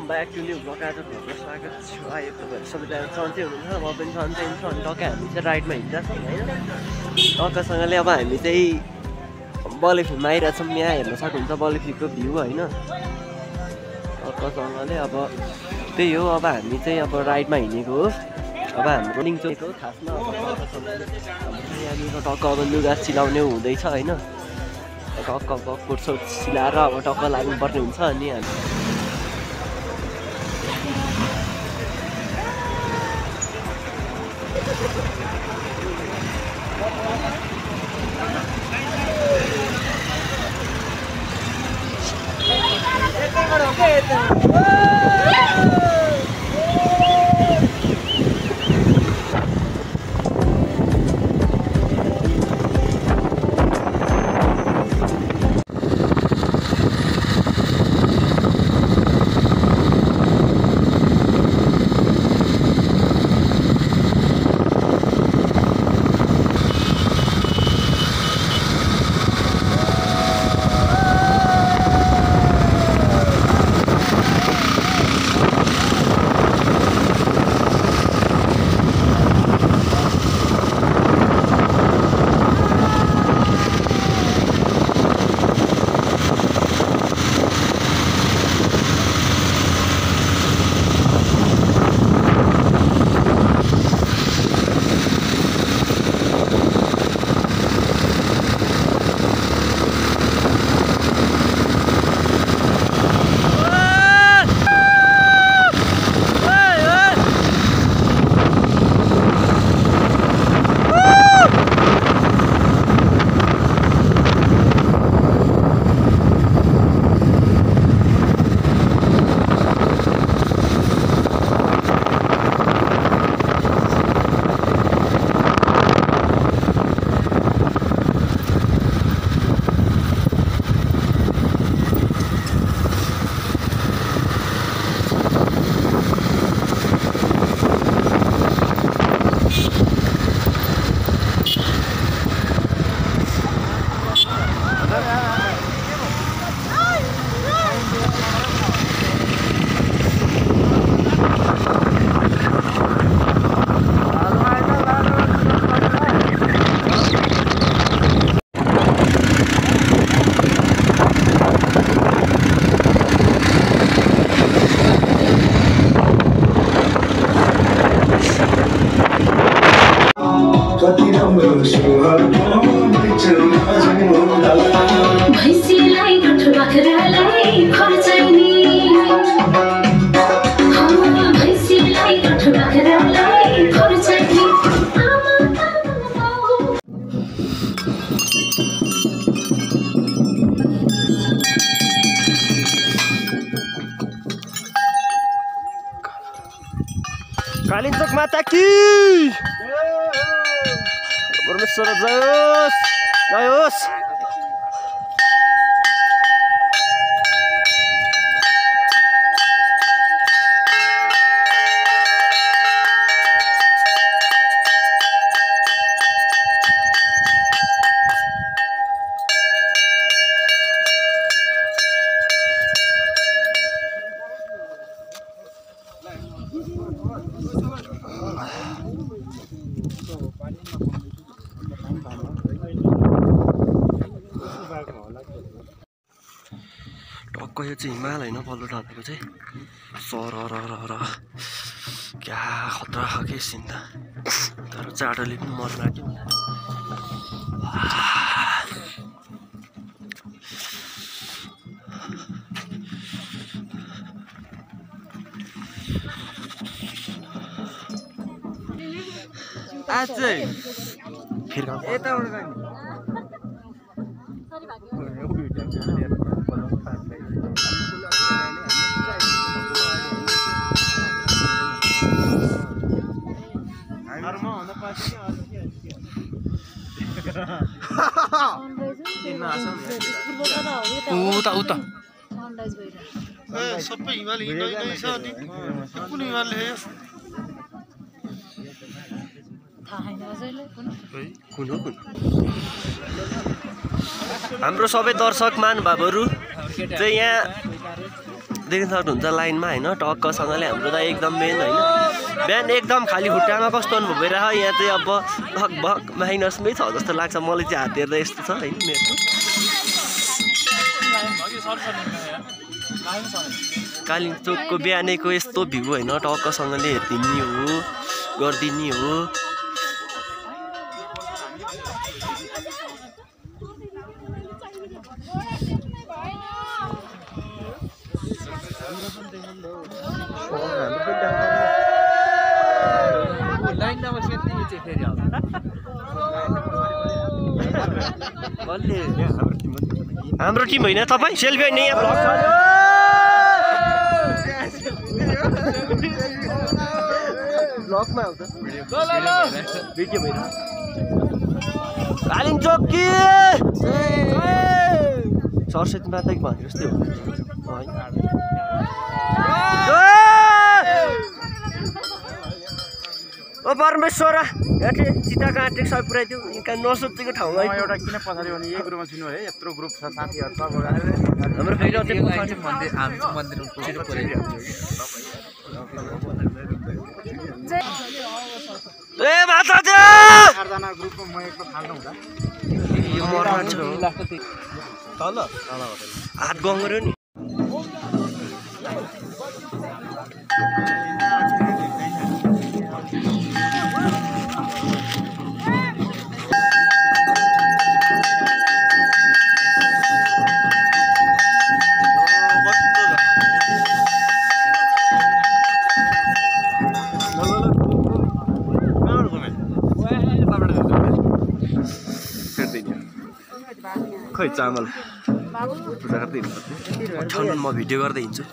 Back to new blog आज घरमा स्वागत छ। आयो तपाईँहरू सबैजना सन्चै हुनुहुन्छ, म पनि सन्चै हुन्छु। अनि टक्कै हामी चाहिँ राइडमा हिँडिरहेछौँ होइन। टक्कसँगले अब हामी चाहिँ बलेफीमा आइरहेछौँ। यहाँ हेर्न सक्नुहुन्छ बलेफीको भ्यू होइन। टक्कसँगले अब त्यही हो, अब हामी चाहिँ अब राइडमा हिँडेको हो। अब हाम्रो लिङ्चोको खासमा यहाँनिर टक्क अब लुगा सिलाउने हुँदैछ होइन। टक्क कोटसोट सिलाएर अब टक्क लाग्नुपर्ने हुन्छ। अनि हामी कालिम्पोङ माता की परमेश्वर जय होस्, जय होस्। टक्क यो चाहिँ हिमाल होइन, पल्लो ढल्केको चाहिँ सरर क्या खतरा खालके सिन त। तर चाटोले पनि मन लाग्यो। आज चाहिँ फेरि उता सबै हिमाल हिँड्दै छ। अनि कुन हिमाल लेखेको कुन हो? हाम्रो सबै दर्शक महानुभावहरू चाहिँ यहाँ देख्न सक्नुहुन्छ लाइनमा होइन टक्कसँगले हाम्रो त एकदम मेन होइन बिहान एकदम खाली खुट्टामा कस्तो अनुभव भइरहेको यहाँ चाहिँ अब लगभग माइनसमै छ जस्तो लाग्छ मलाई चाहिँ हात हेर्दा यस्तो छ होइन मेरो कालिम्पोङको बिहानैको यस्तो भ्यू होइन टक्कसँगले हेरिदिने हो गरिदिने हो हाम्रो टिम होइन तपाईँ सेल्फी होइन यहाँ भ्लग छ ब्लगमा आउँछ भिडियो भइरहेको कालिम्पोङ कि सरस्वती माताको भने जस्तै हो ओ परमेश्वर चिता काटेको सबै पुऱ्याइदियो नसोचेको ठाउँमा एउटा किन पछाडि भने यही ग्रुपमा छिनु है यत्रो ग्रुप छ साथीहरू सब हाम्रो फेरि अझै मन्दिर हामी मन्दिरमा पुगेर पुऱ्याइदियो ए माता दे 4 जना ग्रुपमा म एकलो फाल्नु हुँदा यो मर्न छ तल हात गङ्गर्यो नि खै चामल पूजा गर्दै छन् म भिडियो गर्दै हिँड्छु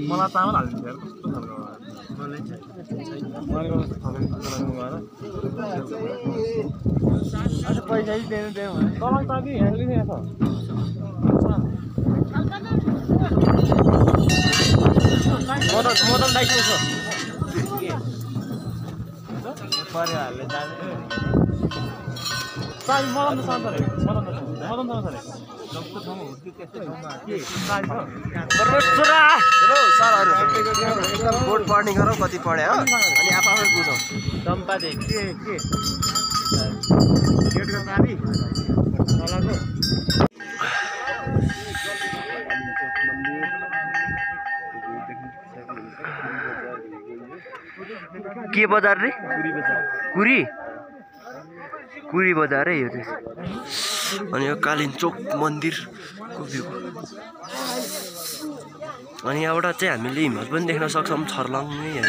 मलाई चामल हालिदिन्छ यार कस्तो पैसा दिनु दियो तलाई ताकि हेर्नु मदन दाइसँग छ परिवारले जाने साल मदन शान्त रे मदन शान्त रे जस्तो ठाउँमा हुर्की त्यस्तै ठाउँमा के साल छ परमेश्वर हेलो सरहरु बोर्ड पढ्ने गरौ कति पढे हो अनि आफै बुझौ चम्पा दे के गेट गर्न आबी तलको के बजार रे कुरी कुरी बजार है यो चाहिँ अनि यो कालिम्पोङ मन्दिरको भ्यू अनि यहाँबाट चाहिँ हामीले हिमाल पनि देख्न सक्छौँ छर्लङ्गै होइन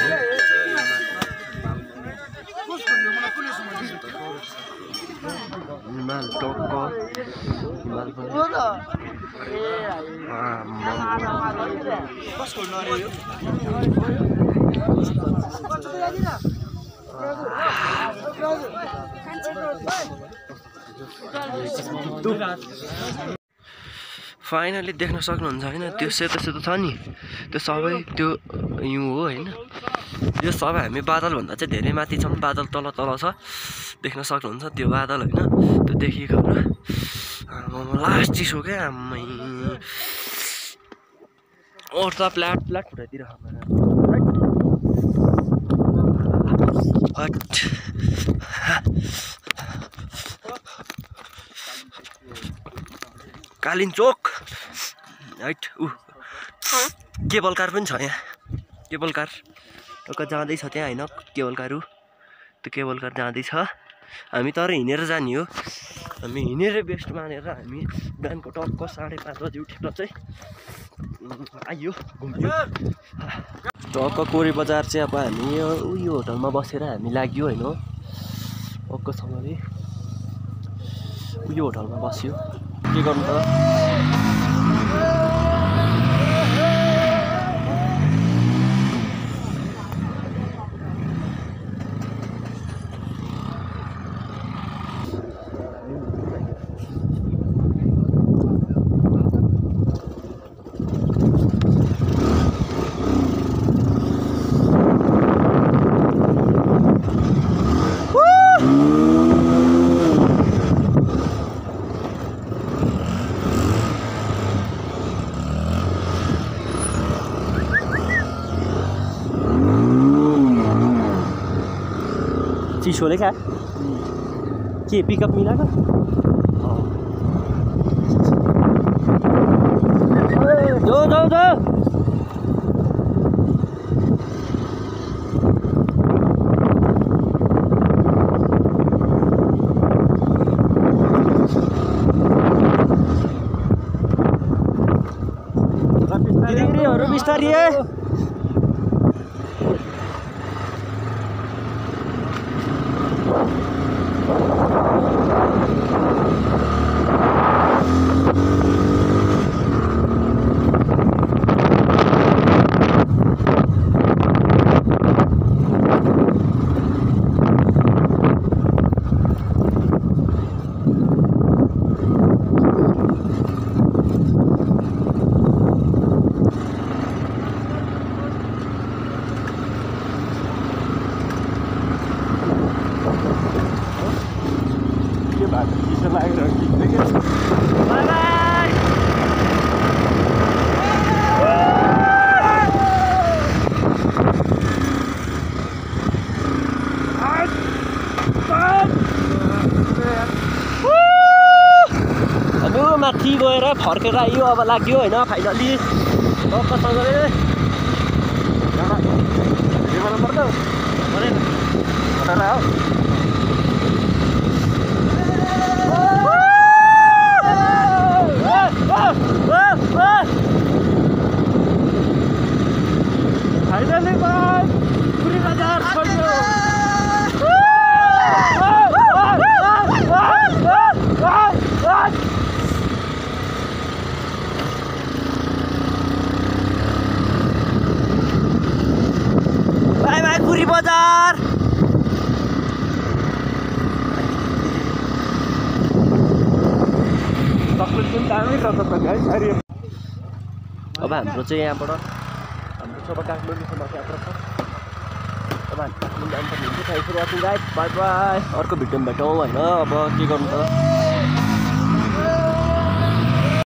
हिमाल टक्क हिमाल पनि फाइनली देख्न सक्नुहुन्छ होइन त्यो सेतो सेतो छ नि त्यो सबै त्यो हिउँ हो होइन यो सबै हामी बादलभन्दा चाहिँ धेरै माथि छौँ बादल तल तल छ देख्न सक्नुहुन्छ त्यो बादल होइन त्यो देखिएको होला लास्ट चिसो क्या आम्मै ओर्दा प्लाट प्लाट फुटाइदिएर कालिम्पोङ राइट केबल कार पनि छ यहाँ केबल कार टक्क जाँदैछ त्यहाँ होइन केबल कार त्यो केबल कार जाँदैछ हामी तर हिँडेर जाने हो हामी हिँडेर बेस्ट मानेर हामी बिहानको टक्क 5:30 बजी उठेर चाहिँ आइयो घुम्यो टक्क कोरी बजार चाहिँ अब हामी यो होटलमा बसेर हामी लाग्यो होइन टक्कसँगले यो होटलमा बस्यो के गर्नु त चिसोले क्या के पिकअप मिलाएको जो जो जो गिरिहरू बिस्तारी माथि गएर फर्केर आइयो अब लाग्यो होइन फाइनली टक्कसँगले फाइनली पुरी बजार छोड्यो बाई बाई पुरी बजार अब हाम्रो चाहिँ यहाँबाट हाम्रो सब काठमाडौँसम्म यात्रा छ अब हामी काठमाडौँ जानुपर्ने हुन्छ thank for watching guys bye bye अर्को भिडियोमा भेटौँ होइन अब के गर्नु त